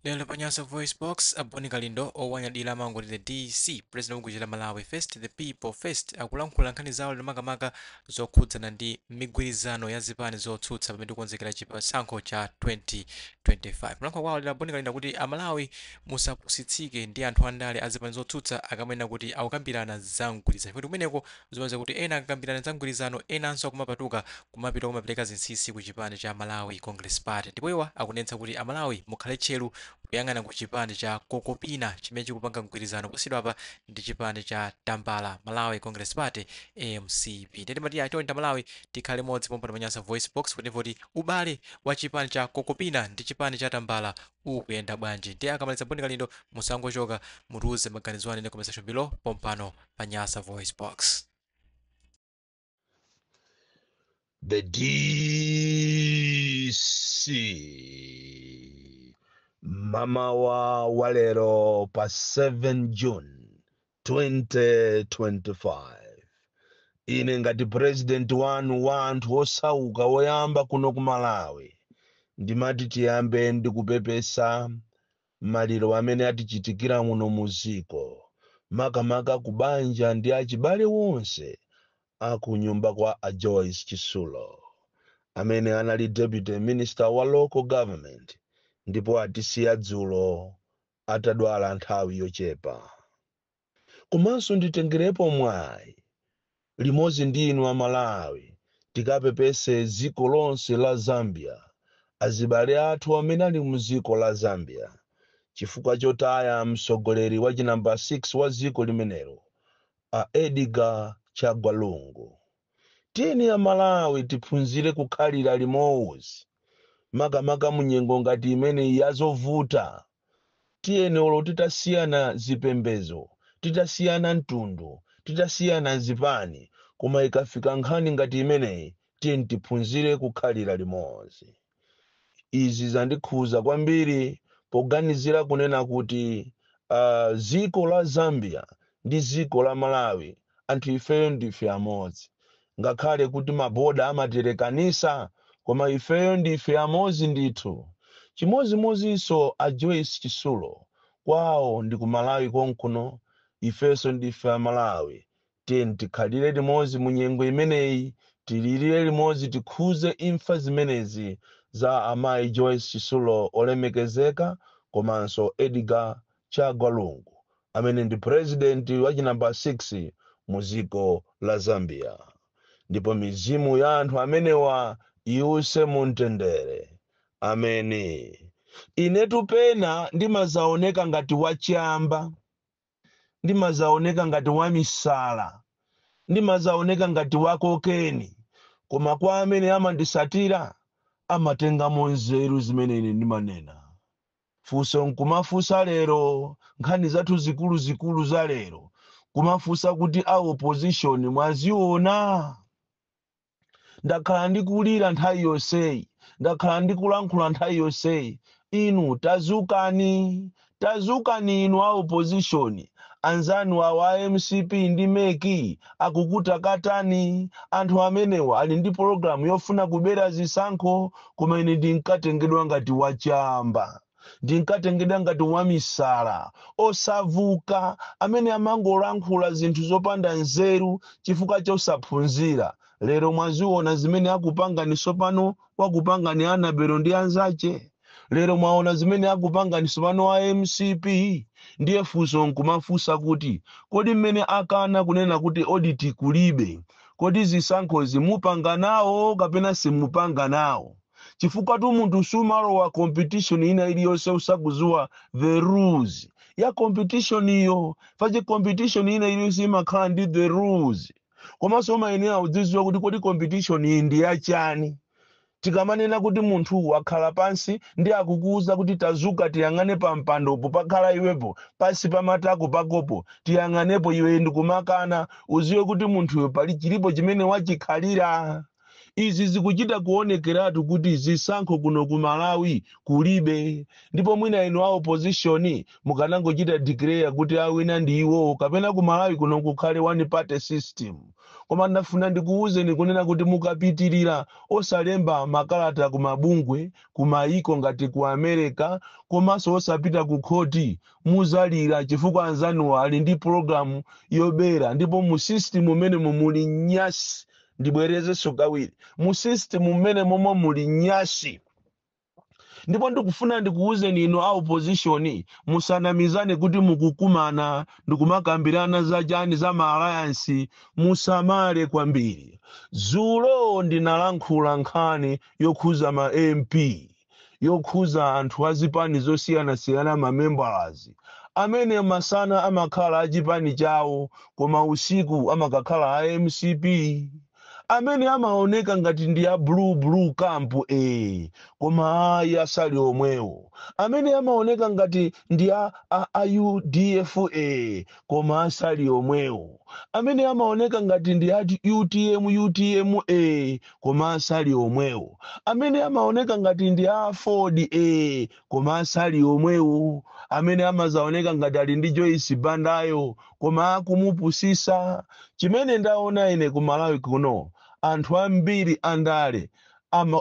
Lero pa Nyasa VoiceBox, a Bon Kalindo owanyadira amangoti The DC, President wa bungwe la Malawi First, The People First, akulankhula nkhani zawo lero makamaka zokhudzana ndi migwirizano ya zipani zotsutsa pamene tikukonzekera chisankho cha 2025. Mulankhula kwawo lero a Bon Kalindo akuti Amalawi musapusitsike ndi anthu andale a zipani zotsutsa akamanena kuti akukambirana za mgwirizano chifukwa kumeneko zimaonetsa kuti ena akakambirana za mgwirizano enanso akumapatuka kumapita kumapereka zinsinsi ku chipani cha Malawi Congress Party ndipo iwo akunenetsa kuti aMalawi mukhale tcheru kuyang'ana ku chipani cha Kokopina chimene chikupanga mgwirizano posachedwapa ndi chipani cha Tambala Malawi Congress Party MCP. Ndiye timati ayi chonde aMalawi tikhale limodzi pompano pa Nyasa VoiceBox kuti timve kuti ubale wa chipani cha Kokopina ndi chipani cha Tambala ukuyenda bwanji. Ndiye akamaliza Bon Kalindo musangochoka mutiuze maganizo anu in the comment section below pompano pa Nyasa VoiceBox. The DC mamawa wa lero pa 7 June 2025 ine ngati president wanu wa anthu osauka woyamba kuno ku Malawi ndimati tiyambe ndi kupepesa maliro amene atichitikira muno mu ziko makamaka ku banja ndi achibale wonse a kunyumba kwa a Joyce Chitsulo amene anali Deputy Minister wa Local Government ndipo atisiya dzulo atadwala nthawi yochepa. Komanso nditengerepo mwayi limodzi ndi inu a Malawi tikapepese dziko lonse la Zambia, azibale athu amene ali mu dziko la Zambia chifukwa chotaya mtsogoleri wa chinamba 6 wa dziko limenelo a Edgar Chagwa Lungu. Tiyeni a Malawi tiphunzire kukhalira limodzi makamaka mu nyengo ngati imeneyi ya zovuta. Tiyeni olo titasiyana zipembezo, titasiyana mtundu, titasiyana zipani, koma ikafika nkhani ngati imeneyi tiyeni tiphunzire kukhalira limodzi. Izi zandikhuza kwambiri poganizira kunena kuti dziko la Zambia ndi dziko la Malawi anthu ifeyo ndife amodzi. Ngakhale kuti maboda amatilekanisa koma ifeyo ndife amodzi ndithu. Chimodzimodzinso a Joyce Chitsulo kwawo ndi ku Malawi konkuno ifenso ndife a Malawi. Tiyeni tikhalire limodzi mu nyengo imeneyi, tililire limodzi tikhuze imfa zimenezi za amayi Joyce Chitsulo olemekezeka komanso Edgar Chagwa Lungu amene ndi president wa chinamba 6 mu dziko la Zambia. Ndipo mizimu ya anthu amenewa iwuse mu mtendere. Ameni. Inetu pena ndimazaoneka ngati wachamba. Ndimazaoneka ngati wamisala, ndimazaoneka ngati wakokeni, koma kwa amene amandisatira amatengamo nzeru zimene ine ndimanena. Funso nkumafunsa lero, nkhani zathu zikuluzikulu za lero, kumafunsa kuti a opposition mwaziona? Ndakhala ndikulira nthawi yonseyi, ndakhala ndikulankhula nthawi yonseyi. Inu tazukani, tazukani inu a opposition. Anzanu awa a mcp ndi mec akukutakatani. Anthu amenewa ali ndi pologalamu yofuna kubera zisankho, koma ine ndinkatengedwa ngati wachamba. Ndinkatengedwa ngati wamisala, osavuka, amene amangolankhula zinthu zopanda nzeru chifukwa chosaphunzira. Lero mwaziona zimene akupangani tsopano, wakupangani Anabelo ndi anzache? Lero mwaona zimene akupangani tsopano a mcp? Ndiye funso nkumafunsa kuti, kodi mmene akana kunena kuti audit kulibe, kodi zisankhozi mupanga nawo kapena simupanga nawo? Chifukwatu munthu sumalowa competition ina iliyonse usakuziwa the rules ya competition iyo. Fache competition ina iliyonse imakhala ndi the rules, komanso umayenera udziziwa kuti kodi competition iyi ndi yachani. Tikamanena kuti munthu wakhala pansi ndi akukuuza kuti tazuka tiyang'ane pa mpandopo pakhala iwepo, pansi pa matako pakopo tiyang'anepo, iwe ndikumakana, uziwe kuti munthuyo pali chilipo chimene wachikhalira. Izi zikuchita kuonekeratu kuti zisankho kuno ku Malawi kulibe. Ndipo mwina inu a opposition mukanangochita declare kuti awina ndi iwowo, kapena ku Malawi kuno kukhale one party system. Koma ndafuna ndikuwuzeni kunena kuti mukapitirira osalemba makalata ku mabungwe ku mayiko ngati ku America, komanso osapita ku khoti, muzalira, chifukwa anzanuwa ali ndi pologalamu yobera. Ndipo mu system mmene muli nyasi, ndibwerezenso kawiri, mu system mmene momwe muli nyasi. Ndipo ndikufuna ndikuwuzeni inu a opposition, musanamizane kuti mukukumana ndikumakambirana za chani, za ma alliance. Musamale kwambiri. Zulo ndinalankhula nkhani yokhuza ma MP, yokhuza anthu azipani zosiyanasiyana, ma members amene masana amakhala achipani chawo koma usiku amakakhala a MCP, amene amaoneka ngati ndi a blue blue camp koma ayi, asali omwewo, amene amaoneka ngati ndi a UDF koma asali omwewo, amene amaoneka ngati ndi a UTM UTM koma asali omwewo, amene amaoneka ngati ndi a Ford koma asali omwewo, amene amazaoneka ngati ali ndi Joyce Bandayo koma akumupusisa. Chimene ndaona ine ku Malawi kuno, anthu ambiri andale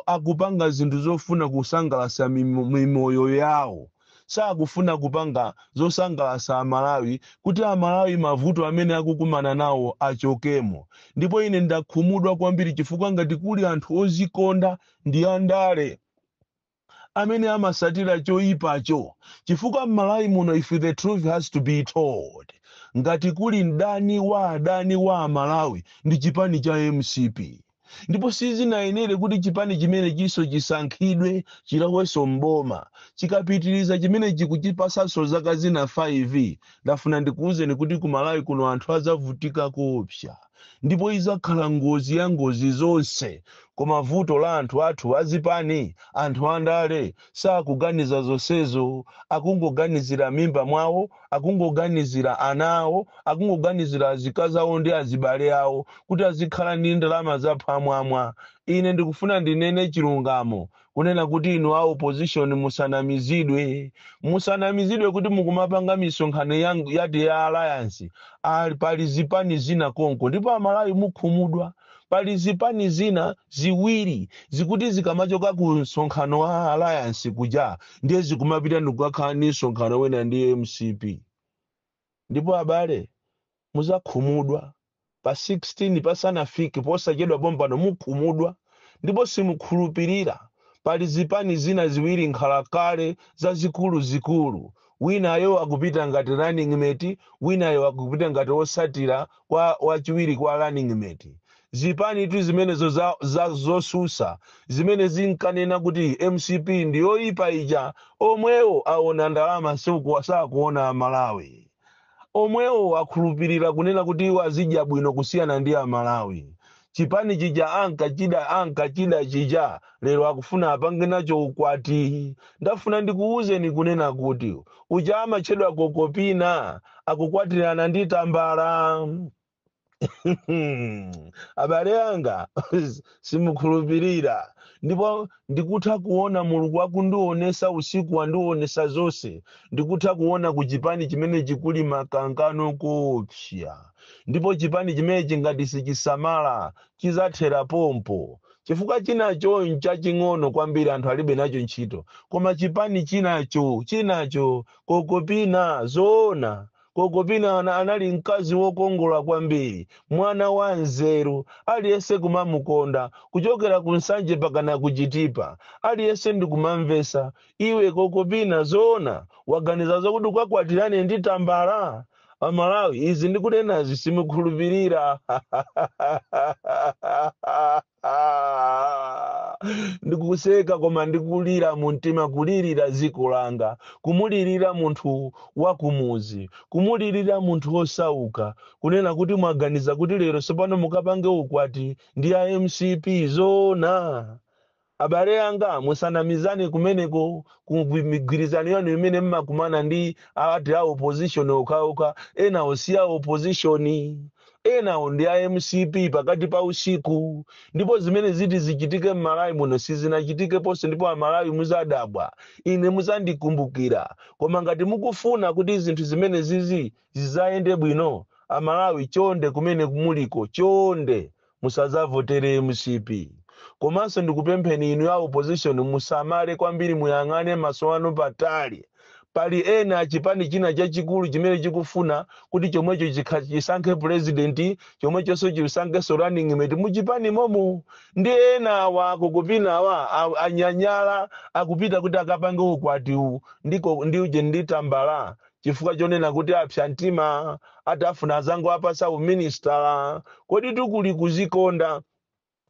akupanga zinthu zofuna kusangalasa mimoyo yawo, sakufuna kupanga zosangalasa Amalawi, kuti Amalawi mavuto amene akukumana nawo achokemo. Ndipo ine ndakhumudwa kwambiri, chifukwa ngati kuli anthu ozikonda ndi andale amene amasatira choyipacho. Chifukwa m'Malawi muno, if the truth has to be told, ngati kuli mdani wa adani wa Amalawi ndi chipani cha MCP. Ndipo sizinayenere kuti chipani chimene chiso chisankhidwe chilowenso mboma. Chikapitiriza chimene chikuchipasanso zaka zina 5, ndafuna ndikuwuzeni kuti ku Malawi kuno anthu adzavutika koopsa, ndipo izakhala ngozi ya ngozi zonse. Koma vuto la anthu athu azipani, anthu andale, sakuganiza zonsezo. Akungoganizira mimba mwawo, akungoganizira ana awo, akungoganizira azikazi awo ndi azibale awo, kuti azikhala ndi ndalama zaphwamwamwa. Ine ndikufuna ndinene chilungamo kunena kuti inu a opposition musanamizidwe, musanamizidwe kuti mukumapanga misonkhano yati ya alliance. Ali pali zipani zina konko, ndipo Amalawi mukhumudwa. Pali zipani zina ziwiri zikuti zikamachoka ku msonkhano wa alliance kuja, ndiye zikumapita ndikukakhala ndi msonkhano wina ndi MCP. Ndipo abale, muzakhumudwa pa 16 pasanafike, posachedwa pompano mukhumudwa ndipo simukhulupirira. Pali zipani zina ziwiri nkhalakale zazikulu zikulu, winayo akupita ngati running mate, winayo akupita ngati wosatira kwa wachiwiri kwa running mate. Zipani tu zimenezo za zosusa zimene zinkanena kuti MCP ndiyoyipa ija, omwewo aona ndalama, sakuona Amalawi. Omwewo akhulupirira kunena kuti iwo azidya bwino kusiyana ndi Amalawi. Chipani chija ankachida, ankachida chija, lero akufuna apange nacho ukwati. Ndafuna ndikuwuzeni kunena kuti uja amatchedwa Kokopina akukwatirana ndi Tambala. Abale anga, simukhulupirira. Ndipo ndikutha kuona Mulungu akundionesa usiku, wandionesa zonse. Ndikutha kuona ku chipani chimene chikuli makangano koopsa, ndipo chipani chimene chingati sichisamala chizathera pompo, chifukwa chinacho nchaching'ono kwambiri, anthu alibe nacho ntchito. Koma chipani chinacho, chinacho, Kokopina, zoona, Kokopina anali mkazi wokongola kwambiri, mwana wa nzeru, aliyense kumamukonda kuchokera ku Nsanje pakana kuchitipa, aliyense ndikumamvesa. Iwe Kokopina, zoona waganiza zokuti ukakwatirane ndi Tambala? Amalawi, izi ndikunenazi simukhulupirira. Ndikuseka koma ndikulira mu mtima, kulirira dziko langa, kumulirira munthu wakumuzi, kumulirira munthu wosauka, kunena kuti mwaganiza kuti lero sopano mukapange ukwati ndi a MCP, zoona? Abale anga, musanamizane kumeneko ku migwirizano yanu imene mmakumana ndi ati a opposition okhaokha. Ena osiya opposition, Enawo ndi a MCP pakati pa usiku. Ndipo zimene ziti zichitike m'Malawi muno sizinachitike ponse, ndipo Amalawi muzadabwa, ine muzandikumbukira. Koma ngati mukufuna kuti zinthu zimene zizi zizayende bwino, Amalawi, chonde, kumene muliko, chonde musazavotere MCP. Komanso ndikupempheni inu ya opposition, musamale kwambiri, muyang'ane maso anu patali. Pali ena chipani china chachikulu chimene chikufuna kuti chomwecho chisankhe president, chomwechonso chisankhenso running mate muchipani momo. Ndi ena awa kukupina awa anyanyala, akupita kuti akapange ukwati uwu ndiko ndiuje ndi Tambala, chifukwa chonena kuti apsa mtima, atafuna azango apasa uministala. Kodi tikuli kuzikonda,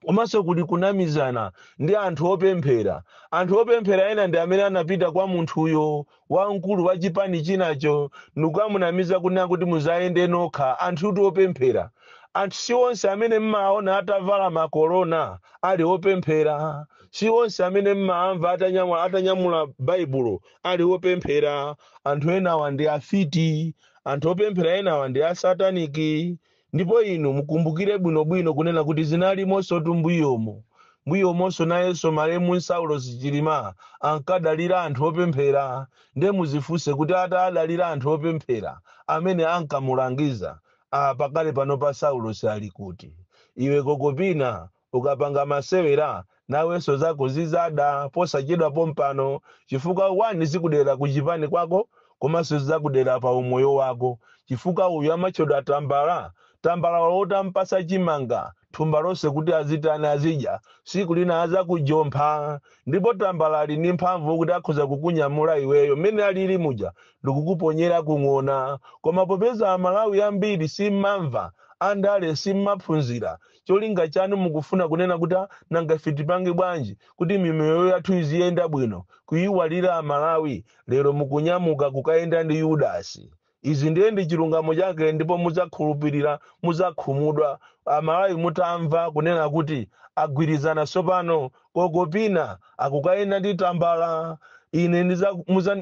komanso kuli kunamizana ndi anthu opemphera. Anthu opemphera ena ndi amene anapita kwa munthuyo wamkulu wa chipani chinacho ndikukamunamiza kunena kuti muzayende nokha. Anthutu opemphera, anthu si onse amene mmaona atavala makorona ali opemphera, si onse amene mmaamva atanyamula Baibulo ali opemphera. Anthu enawa ndi afiti, anthu opemphera enawa ndi asataniki. Ndipo inu mukumbukire bwinobwino kunena kuti zinalimonso tu mbuyomo. Mbuyomonso nayenso malemu Saulos Chilima ankadalira anthu opemphera. Ndiye muzifunse kuti atadalira anthu opemphera amene ankamulangiza, pakale pano pa Saulos ali kuti? Iwe Kokopina, ukapanga masewera nawenso zako zizada posachedwa pompano, chifukwa wani zikudera kuchipani kwako, komanso zizakudera pa umoyo wako, chifukwa uyu amatchedwa Tambala. Tambala wotampasa chimanga thumba lonse kuti azitani, azidya, siku lina azakujompha. Ndipo Tambala ali ndi mphamvu kuti akhoza kukunyamula iweyo mmene alili muja ndikukuponyera kung'ona. Koma popeza Amalawi ambiri simmamva andale, simmaphunzira, cholinga chanu mukufuna kunena kuti, "Ah, nanga ife tipange bwanji kuti miyoyo yathu iziyenda bwino?" Kuyiwalira Amalawi, lero mukunyamuka kukayenda ndi Yudasi. Izi ndiye ndi chilungamo chake, ndipo mudzakhulupirira, mudzakhumudwa Amalawi mutamva kunena kuti agwirizana tsopano, Kokopina akukayenda ndi Tambala. Ine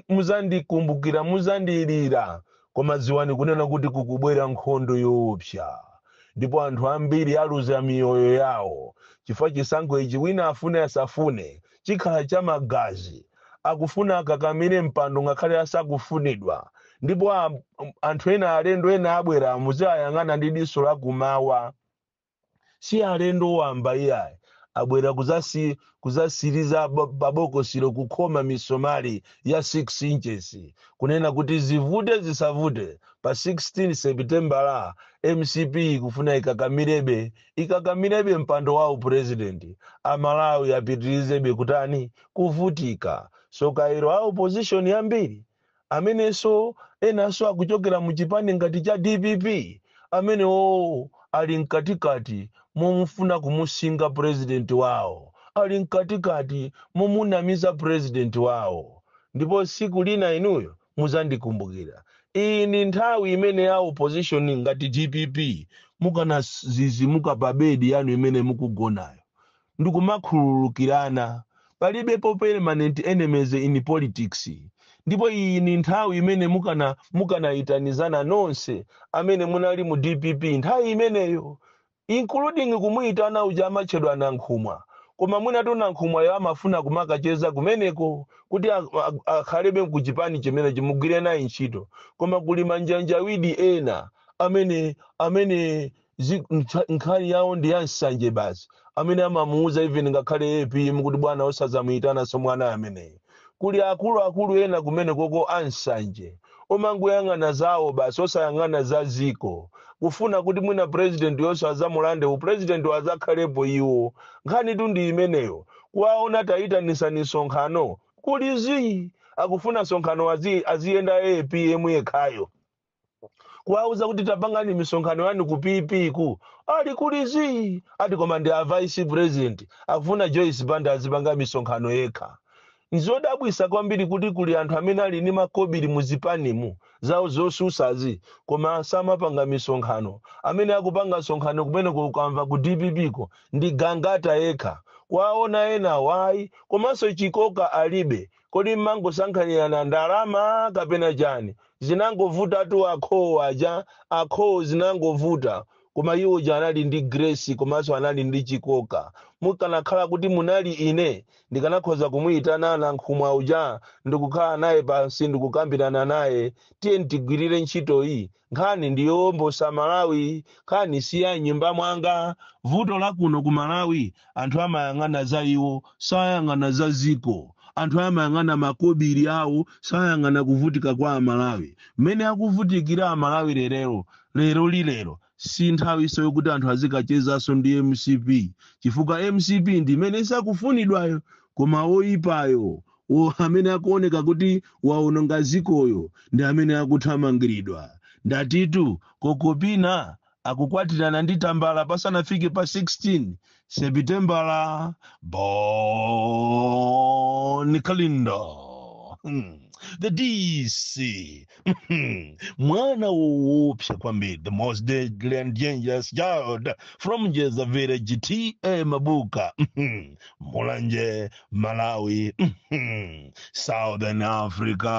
muzandikumbukira, muzandilira. Koma dziwani kunena kuti kukubwera nkhondo yoopsa, ndipo anthu ambiri aluza miyoyo yawo, chifukwa chisankho ichi, wina afune asafune, chikhala cha magazi. Akufuna akakamire mpando ngakhale asakufunidwa. Ndipo anthu ena, alendo ena abwera, muzayang'ana ndi diso lakumawa. Si alendo wamba iyayi, abwera kuzasiriza pabokosilo, kukhoma misomali ya 6 inches, kunena kuti zivute zisavute, pa 16 Seputembala MCP kufuna ikakamirebe, ikakamirebe mpando wawo president, Amalawi apitirizebe kutani? Kuvutika. So kairo a opposition yambiri amenenso enanso akuchokera muchipani ngati cha DPP, amenewo ali mkatikati momufuna kumusinga president wawo, ali mkatikati momunamiza president wawo. Ndipo siku lina inuyo muzandikumbukira. Iyi ndi nthawi imene ya opposition ngati DPP mukanazizimuka pa bedi yanu imene mukugonayo ndikumakhululukirana. Palibepo permanent enemies in politics. Ndipo iyi ni nthawi imene mukanayitanizana nonse amene munali mu DPP nthawi imeneyo, including kumuyitana uja amatchedwa Nankhumwa. Koma mwinatu Nankhumwayo amafuna kumakacheza kumeneko kuti akhalebe kuchipani chimene chimugwire naye ntchito. Koma kuli manjanjawidi ena amene nkhani yawo ndi ya nsanje basi, amene amamuuza even ngakhale APM kuti, "Bwana, osazamuyitananso mwana ameneyo." Kuli akuluakulu ena kumene koko ansanje, omangoyang'ana zawo basi, osayang'ana za ziko, kufuna kuti mwina president yonse azamulande upresident, azakhalepo iwo. Nkhani tu ndi imeneyo. Kuwaona tayitanisani msonkhano, kuli zii, akufuna msonkhano aziyenda APM yekhayo. Kuwauza kuti tapangani misonkhano yanu ku PP ku, ali kuli zii, ati koma ndi a vice president, akufuna Joyce Banda azipanga misonkhano yekha. Nzodabwisa kwambiri kuti kuli anthu amene ali ndi makobiri muzipanimu zawo zosusazi, koma samapanga misonkhano. Amene akupanga msonkhano kumene kukamva ku DPP ko ndi Gangata yekha. Kwaona ena wayi, komanso chikoka alibe. Kodi mmangosankhanirana ndalama kapena chani? Zinangovutatu akhowo aja, akhowo zinangovuta. Koma iwo uja anali ndi grace komanso anali ndi chikoka. Mukanakhala kuti munali ine, ndikanakhoza kumuyitana Nankhumwa uja ndikukhala naye pansi ndikukambirana naye, "Tiye tigwirire ntchitoyi. Nkhani ndiyowombosa Malawi, nkhani si ya nyumba mwanga." Vuto la kuno ku Malawi, anthu amayang'ana za iwo, sayang'ana za ziko. Anthu amayang'ana makobiri awo, sayang'ana kuvutika kwa Amalawi. Mmene akuvutikira Amalawi lerero, lero lilero si nthawiso yokuti anthu azikachezanso ndi MCP, chifukwa MCP ndi imene sakufunidwayo, koma oyipayo amene akuoneka kuti waononga zikoyo ndi amene akuthamangiridwa. Ndatitu Kokopina akukwatirana ndi Tambala pasanafike pa 16 Sepitembala. Bon Kalindo, The DC, mwana woopsa kwambiri, the most deadly and dangerous child from Jeza village, T/A Mabuka, Mulanje, Malawi, Southern Africa.